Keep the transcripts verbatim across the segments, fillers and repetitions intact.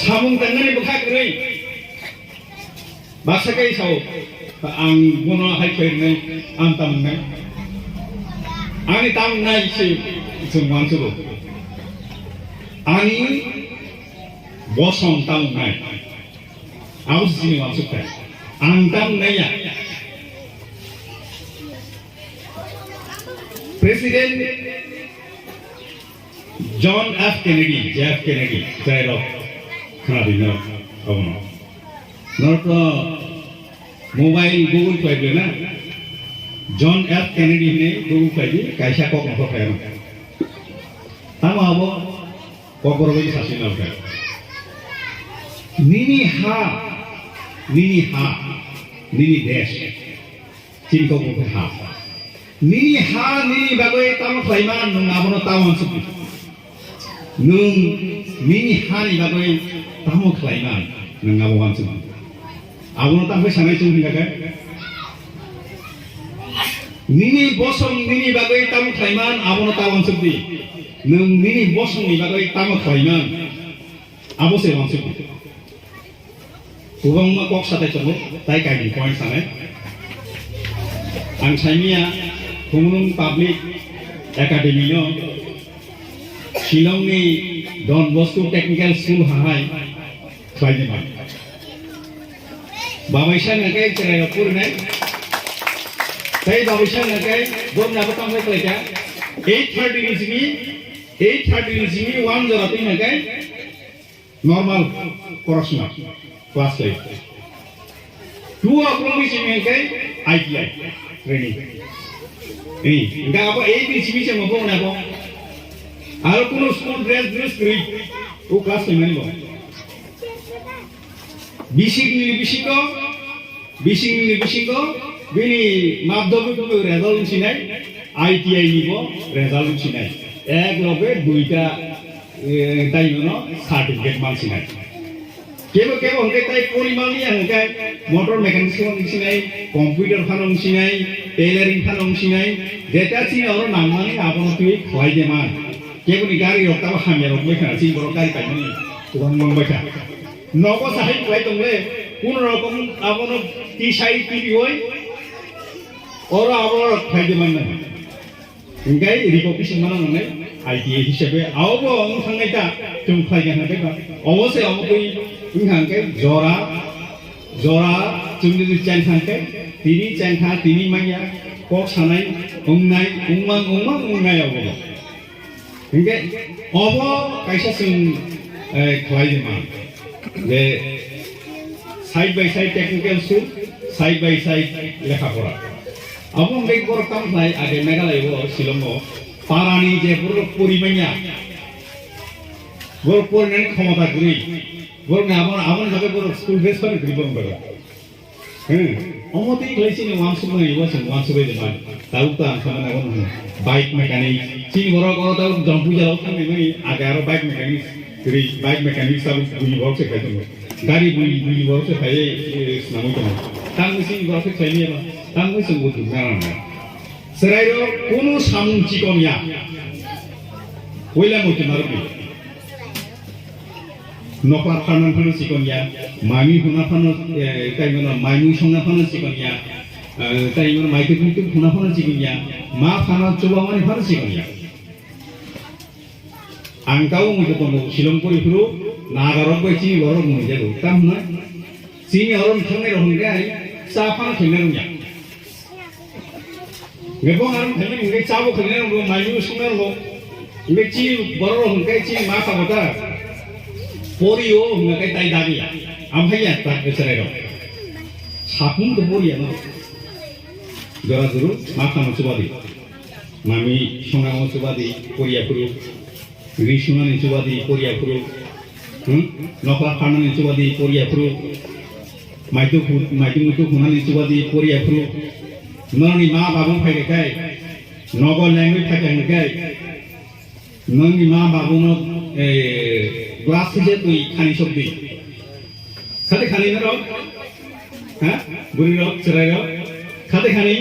Samung tangnani bwkha kwrwi. Baksa khe sao, ang bono hai khlai rwnai, ang tamo wngnai. Ani tamo wngnai se chwng uansukgo. Ani bosong tamo wngnai. Abo se chini uansukthai. Ang tamo wngnai ya. President John F Kennedy, J F Kennedy, chwrairok khna di norok abono. Norok to mobile Google khlai di na? John F Kennedy hinwi Google khlai di, kaisa kok motho khlai ano. Tamo abo kokborok bai sasi norok. Nini ha, nini ha, nini desh. Chini kok bo khe ha. Nini ha nini bagwi tamo khlai man, nwng abono ta uansuk di. Nwng nini ha ni bagwi tamo khlai man, nwng abo uansuk di. Abono ta khe sanai chwng hinda khe. Nini bosong nini bagwi tamo khlai man, abono ta uansuk di. Nwng nini bosong ni bagwi tamo khlai man, abo se uansuk di. Kwbangma kok satai tongo, tai kaini point sanai. Ang saimia Khumulwng Public Academy no Shillong ni Don Bosco Technical School hahai khlai di man. Babaisa hwnkhe chwrairok purinai. Tai babaisa hwnkhe borokni abo tamo khlai kha. Eight thirty ni simi, eight thirty ni simi one jora twi hwnkhe Normal porosona class life. Two o'clock ni simi hwnkhe I T I training. Ni, hwnkhe abo eight ni simi se mabo hwnwi abo. Aro kuno school dress dress kwrwi. O class ni mani bo. Bisik ni bisingo Bisingni bisingo bini madhyamik ni result wngsinai, I T I ni bo result wngsinai. Ek loge duita, eh, tai mano certificate mansinai. Kebo kebo hwnkhe tai porimal ni hwnkhe motor mechanics wngsinai, computer phano wngsinai, tailoring phano wngsinai, jeta chini oro nangmani abono twi khlai de man. Keboni gari rok tamo hamya rok bai khana, chini borok gari paimani kwbang bang bai kha. Nogo sahai kwlai tongle, kun rokom abono tisai tibioi, oro abo rok khlai de mannai. Hingkai recognition mana nangnai, I T I hisabe, aobo wng thangnai ta, chwng khlai kha hingkai ba. Obo se omo twi wng kha hingkai jora, jora, chwng jodi cheng kha hingkai, tini cheng kha, tini manya, kok sanai, wngnai, wngmang, wngmang, wngnai obo. Hingke obo kaisa chwng, eh, khlai rwma je side by side technical school, side by side lekha pora. Abo hingke borok tamo khlai age Meghalaya o Shillong o parani je borok pori manya, borok porinani khomota kwrwi, borok ni abo, aboni bagwi borok school dress phano kwrwi borok bagwi. Hmm. Omo tei khlai chini wansukmani, bo chwng wansugwi rwmani. Tabuk ta ang samani abo nung bike mechanic. Chini borok oro tabuk jompu jala thangwi mani, age aro bike mechanic, kwrwi bike mechanic tabuk buini borok se khai tongo. Gari buini, buini borok se khai, eh, swnamwi tongo. Tamo chini borok se khlaini eba, tamo chwng bo dukna nang. Chwrairok kunu samung chikon ya. Puila muitu narwkni. Nokla pharna phano chikon ya, mami huna phano, eh, tai mano, mami songna phano chikon ya, eh, tai mano, maituk muituk huna phano chikon ya, ma phano chubamani phano chikon ya. Ang tau mui kono Shillong pori phuru, nagarok bai chini borok mui jago. Tam hwnwi, chini oro thangnairok hwnkhe ai cha phano khaina rwngya. Mebong arong khainai hwnkhe chabo khainai rwgo, maimu songna rwgo. Hwnkhe chini borok rok hwnkhe chini ma sabo ta. Pori o hwnkhe tai dabi ya. Amhai ya ta chwrai rok. Sapung to pori ya no. Jora juru ma khamo chubadi. Mami songna mo chubadi pori ya phuru. Ri sunani chubadi poriya phuru. Hmm? Nokla pharnani chubadi poriya phuru. Maitu khu-, maitu muitu khunani chubadi poriya phuru. Noni ma babu phai khe kai. Nogo lengwi phai khe hwnkhe kai. Noni ma babu no, eh, glass thwijak twi khani sokdi. Sadi khani norok? Ha? Bwrwi rok, chwrai rok. Khade khani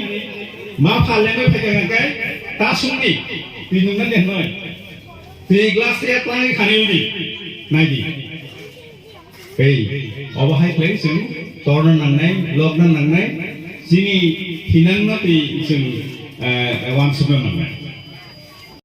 ma pha lengwi phai kha kai ta sungdi. Twi nungna de noi. Twi glass ya twlangwi khani udi. Naidi. Tei obo hai khlai chwng torna nangnai, lokna nangnai, chini thinangno tei chwng, eh, uansukna nangnai.